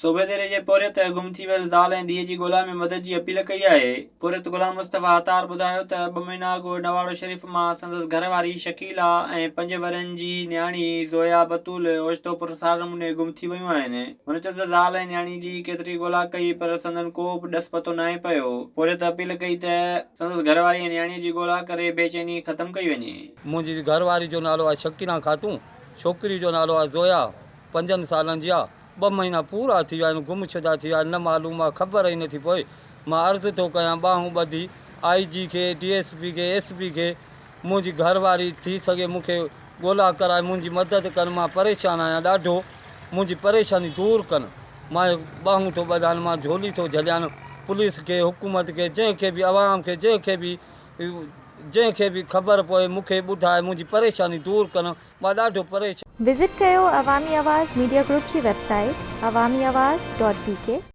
صوبيديري جي پورهيت گم ٿي ويل زال ۽ ڌيء جي ڳولا ۾ مدد جي اپيل ڪئي آهي. پورهيت غلام مصطفيٰ عطار ٻڌايو ته ٻه مهينا اڳ نواڙو شريف مان سندس گهر واري شڪيلا ۽ پنج ورهين جي نياڻي زويا بتول اوچتو پراسرار نموني گم ٿي ويون آهن. هن چيو ته زال ۽ نياڻي جي ڪيتري ڳولا ڪئي پر سندن ڪو به ڏس پتو ناهي پيو. پورهيت اپيل ڪئي ته سندس گهر واري ۽ نياڻي جي ڳولا ڪري بي چيني ختم ڪئي وڃي. منهنجي گهر واري جو نالو آهي شڪيلا خاتون، ڇوڪري جو نالو آهي زويا، پنجن سالن جي آهي. ٻه مهينا پورا ٿي ويا آهن گم شده ٿي ويا آهن نه معلوم آهي خبر ئي نٿي پوي مان عرض ٿو ڪيان ٻانهون ٻڌي آئي جي کي ڊي ايس پي کي ايس پي کي منهنجي گهر واري ٿي سگهي مون کي ڳولا ڪرائي منهنجي مدد ڪن مان پريشان آهيان ڏاڍو منهنجي پريشاني دور ڪن مان ٻانهون ٿو ٻڌان مان جهولي ٿو جهليان پوليس کي حڪومت کي جنهن کي به عوام کي جنهن کي به جنهن کي به خبر پوي مون کي ٻڌائي منهنجي پريشاني دور ڪن مان ڏاڍو پريشان. وزٽ ڪيو عوامي آواز ميڊيا گروپ جي website Awami Awaz dot B K.